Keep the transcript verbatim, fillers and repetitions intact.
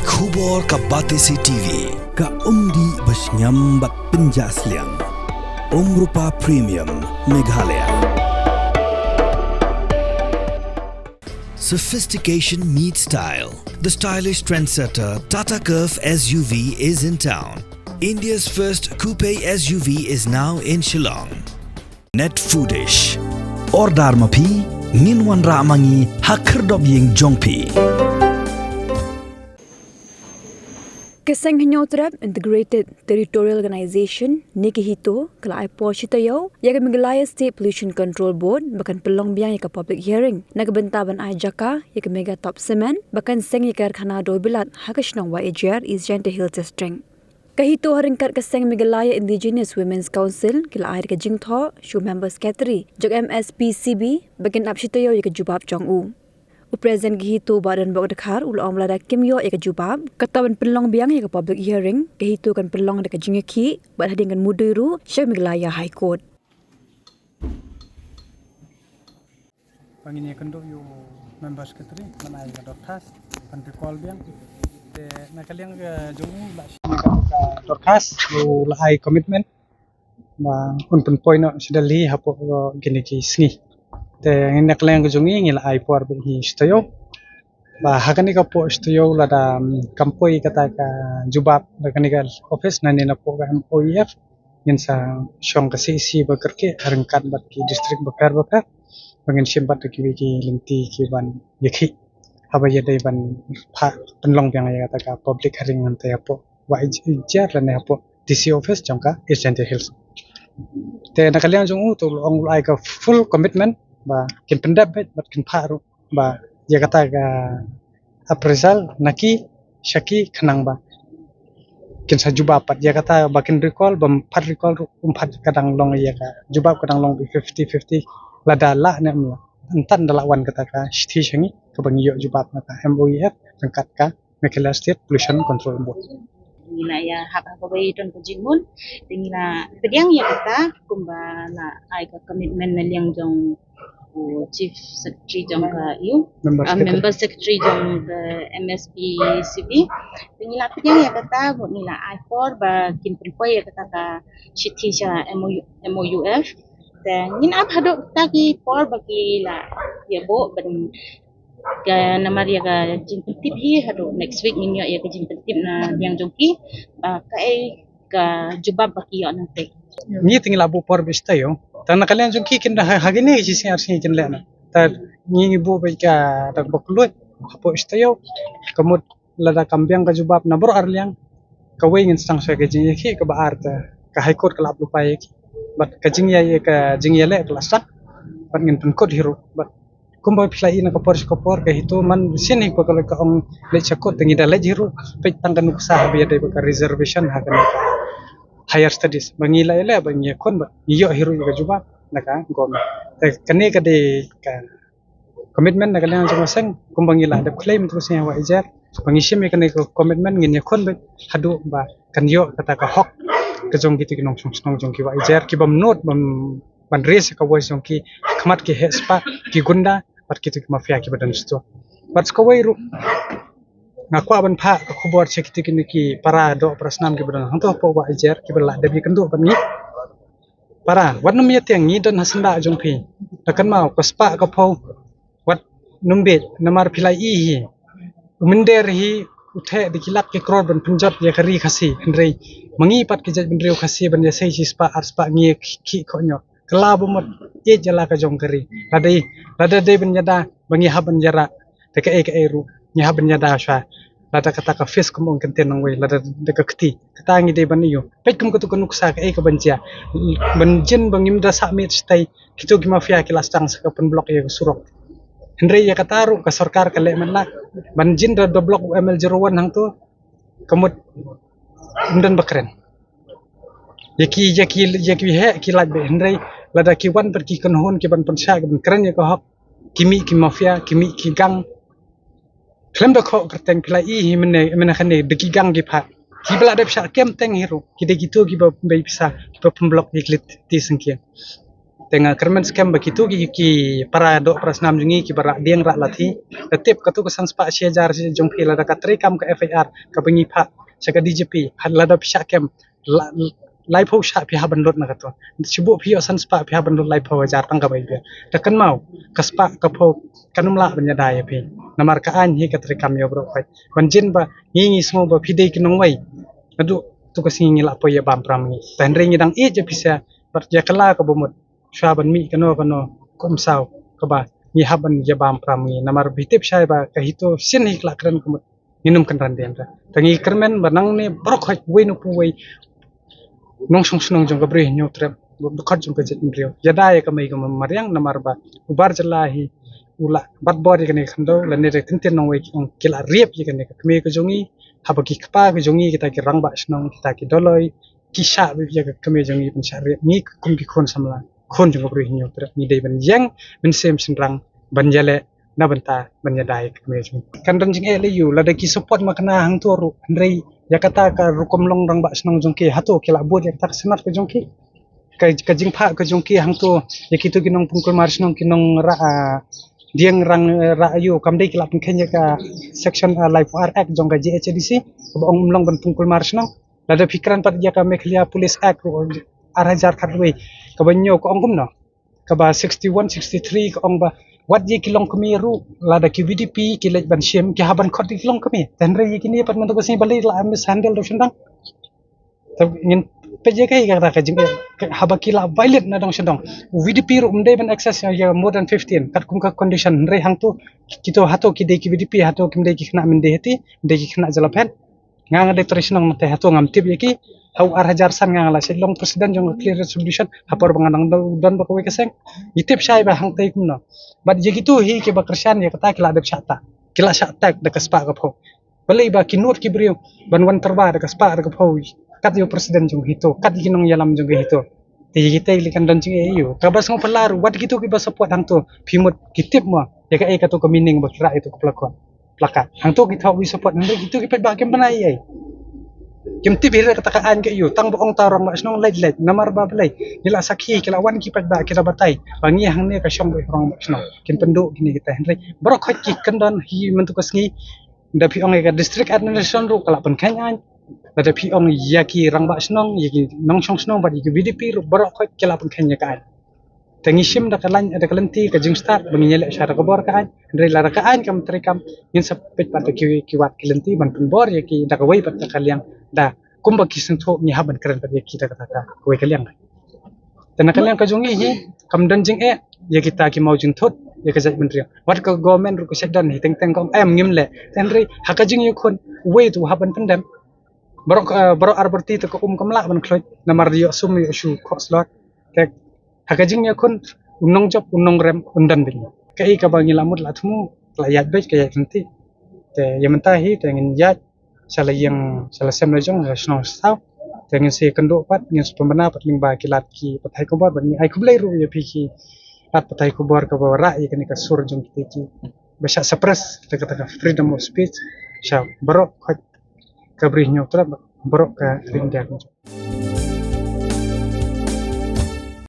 Khubor ka Batesi T V, ka umdih ba shngiam bad pynjah sliang. Umrupa Premium, Meghalaya. Sophistication meets style. The stylish trendsetter Tata Curvv S U V is in town. India's first coupe S U V is now in Shillong. Net Foodish. Order ma phi, ngin wanrah ma ngi ha khyrdop ïing jong phi. Ka Seng Hynñiewtrep Integrated Territorial Organization ne ka HITO ka la ai por shi taïew ïa ka Meghalaya State Pollution Control Board ba kan pynlong biang ïa ka public hearing na ka bynta ban ai jaka ïa ka Megatop Cement ba kan seng ïa ka karkhana dewbilat ha ka shnong Wahiajer, East Jaintia Hills District. Ka HITO ha ryngkat ka seng Meghalaya Indigenous Women's Council ki la ai ka jingthoh sha u Member Secretary jong M S P C B ba kin ap shi taïew ïa ka jubab jong u. U President ka HITO Bah Donbok Dkhar u la ong ba lada kim ïoh ïa ka jubab, kata ban pynlong biang ïa ka public hearing, ka HITO kan pynlong da ka jingïakhih bad hadien kan mudui ruh sha Meghalaya High Court. Ba ngin ïakynduh ïa u Member Secretary ban ai ka dorkhas ban recall biang. Te na ka liang ka jong u la shim ïa ka dorkhas, u la ai commitment ba un pynpoi noh sha Delhi hapoh, uh, kine ki sngi. Te na ka liang ka jong ngi ngi la ai por bad hi shi taïew. Ba ha kane ka por shi taïew lada, um, kam poi kata ka jubab da kane ka office na ne na poh ka M O E F, ngin sa shong ka C E C ba kyrkieh ha ryngkat bad ki district bapher bapher ba ngin shim bad da kiwei ki lynti ki ban ïakhih haba ïadei ban pha pynlong biang ïa kata ka public hearing hangta hapoh Wahiajer lane hapoh D C office jong ka East Jaintia Hills. Te na ka liang jong u te u la ong u la ai ka full commitment ba kin pyndep bad kin pha ruh ba ïa kata ka appraisal na ki sha ki khnang ba kin sa jubab pat ïa kata ba kin recall, ba ym pat recall ruh, ym pat ka dang long ïa ka jubab ka dang long fifty fifty lada lah ne ym lah. Hyntan da lah wan kata ka shithi sha ngi kaba ngi ïoh jubab na ka M O E F ryngkat ka Meghalaya State Pollution Control Board. Ngi la ïa hap ha kawei don ka jingmut, te ngi la pdiang ïa kata kumba la ai ka commitment na liang jong u Chief Secretary jong ka, ïa u, Member ah, Secretary. Member Secretary jong ka M S P C B. Te ngi la pdiang ïa kata, bad ngi la ai por ba kin pynpoi ïa kata ka shithi sha M O U, M O U F. Te ngin ap haduh kata ki por ba ki la ïa buh ban ka namar ïa ka jingpyntip hi haduh next week ngin ïoh ïa ka jingpyntip na liang jong ki, ah, kaei ka jubab ba ki ïoh nangta. Ngi te ngi la buh por bad shi taïew. Tang na ka liang jong ki kin da ha, ha kine shi sngi ar sngi kin leh na. Te ngi ngi buh bad ka da ba kloi hapoh shi taïew. Ka mut lada kam biang ka jubab na baroh ar liang, kawei ngin sdang sha ka jingïakhih, kaba ar te ka High Court ka la ap lypa ïa ki. Bad ka jingïa, ka jingïaleh ka la sdang. Bad ngin pynkut hi ruh. Bad kumba phi la i na ka por sha ka por ka HITO man sien hi ba ka la ka ong leit sha court te ngi da leit hi ruh. Peit tang ka nuksa haba ïadei bad ka reservation ha kane ka higher studies. Ba ngi la ïaleh ba ngi ïakhun ba ngi ïoh hi ruh ïa ka jubab na ka government. Te kane ka dei ka commitment na ka liang jong ka seng, kumba ngi la dep claim tu sien ha Wahiajer, ba ngi shim ïa kane ka commitment ngin ïakhun bad haduh ba kan ïoh kata ka hok ka jong kito ki nongshong shnong jong ki Wahiajer, ki bym nud bym ban raise ka voice jong ki ha khmat ki heh spah, ki gunda, bad kito ki mafia kiba don shatu. Bad sa kawei ruh nga kwah ban phah ka khubor sha kito kine ki para doh para snam kiba don hangto hapoh Wahiajer kiba la dep ïakynduh bad ngi. Para, wat nym ïa tieng, ngi don ha syndah jong phi. Da kynmaw, ka spah ka phew, wat nym bieit, namar phi la i hi. U mynder hi, u theh da ki lak ki kror ban pynjot ïa ka ri Khasi, hynrei ma ngi pat ki jaitbynriew Khasi ban ïasei shi spah ar spah ngi khih, khih khohñiuh. Kylla ba mut, ïeit ïa la ka jong ka ri. Lada, lada dei ban ïada ba ngi hap ban ïarap. Te kaei kaei ruh ngi hap ban ïada shuwa. Lada kata ka fees kum ong kyntien nangwei, lada da ka kti, kata ngi dei ban ïoh. Peit kum katu ka nuksa kaei ka ban jia. Ban jin ba ngim da sah miet shatai, kito ki mafia ki la sdang sa ka pynblock ïa ka surok. Hynrei ïa kata ruh ka sorkar ka leh matlah. Ban jin da, da block u M L zero one hangto, ka mut ym don ba kren. Ïa ki, ïa ki, ïa ki heh ki lait beit, hynrei lada ki wan pat ki kynhun ki ban pynshah, ki ban kren ïa ka hok, ki mih ki mafia, ki mih ki gang. Khlem da khoh kyrteng phi la i hi mynne, mynne khane da ki gang ki phah. Kiba la dep shah kem teng hi ruh, ki dei kito kiba bei pisa, kiba pynblock ïa ki lynti syngkien. Te nga kyrmen skhem ba kito ki, ki para doh para snam jong ngi kiba rah dieng rah lathi, da tip katu ka san spah shi hajar jong phi, lada ka treikam ka F I R kaba ngi phah sha ka D G P, lada phi shah kem, la, laiphew shah phi hap ban lut na katu. Shu buh phi ïoh san spah phi hap ban lut laiphew hajar tang kaba ïa. Te kynmaw, ka spah ka phew kan ym lah ban ïada ïa phi. Namar ka aiñ hi ka treikam ïa u baroh khoit. Ban jin ba ngi ngi sngew ba phi dei ki nongwei, naduh tu ka sngi ngi lah poi ïa bam pra ma ngi. Te hynrei ngi dang ïeit ïa phi sha, bad ïa ka la kaba mut, shuwa ban mih kano kano kum saw kaba ngi hap ban ïa bam pra ma ngi. Namar phi tip shai ba ka HITO sien hi ka la kren ka mut, ngin ym kynran dien. Te ngi kyrmen ba nangne baroh khoit, uwei na uwei u nongshong shnong jong ka Bri Hynñiewtrep, u dkhot jong ka jaitbynriew, ïada ïa ka mei ka mariang, namar ba u bar jylla hi u la bat bor ïa kane ka khyndew, lane da kyntien nongwei ki ong ki la riap ïa kane ka kmie ka jong ngi. Haba ki kpa ka jong ngi, kita ki rangbah shnong, kita ki dolloi, ki shah beit ïa ka kmie jong ngi ban shah riap, ngi kum ki khun samla, khun jong ka Bri Hynñiewtrep, ngi dei ban ïeng mynsiem shynrang ban ïaleh na bynta ban ïada ïa ka kmie jong ngi. Kan don jingeh lei ïa u lada ki support ma kane hangto ruh, hynrei ïa kata ka rukom long rangbah shnong jong ki, hato ki la bud ïa kata ka sanad ka jong ki? Ka, ka jingphah ka jong ki hangto ïa kito ki nongpynkulmar shnong, ki nongrah, ah, dieng rah, eh, rah aiu, kam dei ki la pynkheiñ ïa ka section, ah, laiphew ar Act jong ka G H A D C kaba ong ym long ban pynkulmar shnong? Lada phi kren pat ïa ka Meghalaya Police Act ruh, ar hajar khatwei, kaba ñiew ka ong kumno? Kaba sixty-one, sixty-three ka ong ba wat ïa ki longkmie ruh, lada ki V D P ki leit ban shim, ki hap ban khot ïa ki longkmie. Te hynrei ïa kine pat mynta ka sngi balei la mishandle da u shynrang? Te ngin peit ïa kaei kata ka jing, ka, haba ki la violate na dong sha dong, u V D P ruh ym dei ban access ïa more than fifteen katkum ka condition. Hynrei hangto kito, hato ki dei ki V D P, hato kim dei ki khynnah Myndihati, ym dei ki khynnah Jyllaphet? Nga, nga dei trai shnong nangta, hato ngam tip ïa ki? Ha u ar hajar san nga, nga la shait long president jong ka Clear Resolution ha por ba nga dang don, don bad kawei ka seng. Ngi tip shai ba hangta kumno. Bad ïa kito hi kiba kyrshan ïa kata ki la dep shah tag, ki la shah tag da ka spah ka phew. Balei ba ki nud ki briew ban wan tyrwa da ka spah da ka phew, kat ïa u president jong HITO, kat ïa ki nongïalam jong ka HITO? Te ïa kita lei kan don jingeh ïa u. Kaba sngewphylla ruh, wat kito kiba support hangto, phi mut ki tip mo ïa kaei katu ka meaning ba ki rah ïa tu ka placard, placard? Hangto ki thoh ki support, hynrei kito ki paidbah kim bna ei ei. Kim tip hi ruh kata ka aiñ ka ïa u, tang ba ong ta rangbah shnong leit leit. Namar ba balei? Ngi la sakhi, ki la wan ki paidbah ki da batai ba ngi hangne ka shong ba rangbah shnong, kin pynduh kine kita. Hynrei baroh khoit ki kyndon hi mynta ka sngi. Da phi ong ïa ka district administration ruh ka la pynkheiñ aiñ. Lada phi ong ïa ki rangbah shnong, ïa ki nongshong shnong bad ïa ki V D P ruh, baroh khoit ki la pynkheiñ ïa ka aiñ. Te ngi shim da ka laiñ, da ka lynti ka jingstad ba ngin ïaleh sha da ka bor ka aiñ. Hynrei lada ka aiñ kam treikam, ngin sa peit pat da ki, ki wat ki lynti ban pynbor ïa ki da kawei pat ka liang, da kumba ki sngewthuh ngi hap ban kren pat ïa ki da kata ka kawei ka liang. Te na ka liang ka jong ngi hi, kam don jingeh ïa kita ki maw jingthut ïa ka jaitbynriew. Wat ka government ruh ka shait don hi teng teng ka ong em, ngim leh. Te hynrei ha ka jingïakhun, uwei tu u hap ban pyndem. Baroh, eh, baroh ar bor ti te ka um kam lah ban khluit, namar ïoh sum ïoh shu khoh slot. Te ha ka jingïakhun, u nongjop u nongrem un don beit. Kaei kaba ngi la mut la thmu, la ïaid beit ka ïaid lynti. Te ïa mynta hi te ngin ïaid sha la ïing, sha la sem la jong, sha la shnong sha thaw. Te ngin sa ïakynduh pat, ngin sa pynbna pat lyngba ki lad ki pathai khubor, bad ngi ai khublei ruh ïa phi ki lad pathai khubor kaba wanrah ïa kane ka sur jong kita ki, ba shah suppress kata, kata ka freedom of speech sha baroh khoit ka Bri Hynñiewtrep, baroh ka ri India.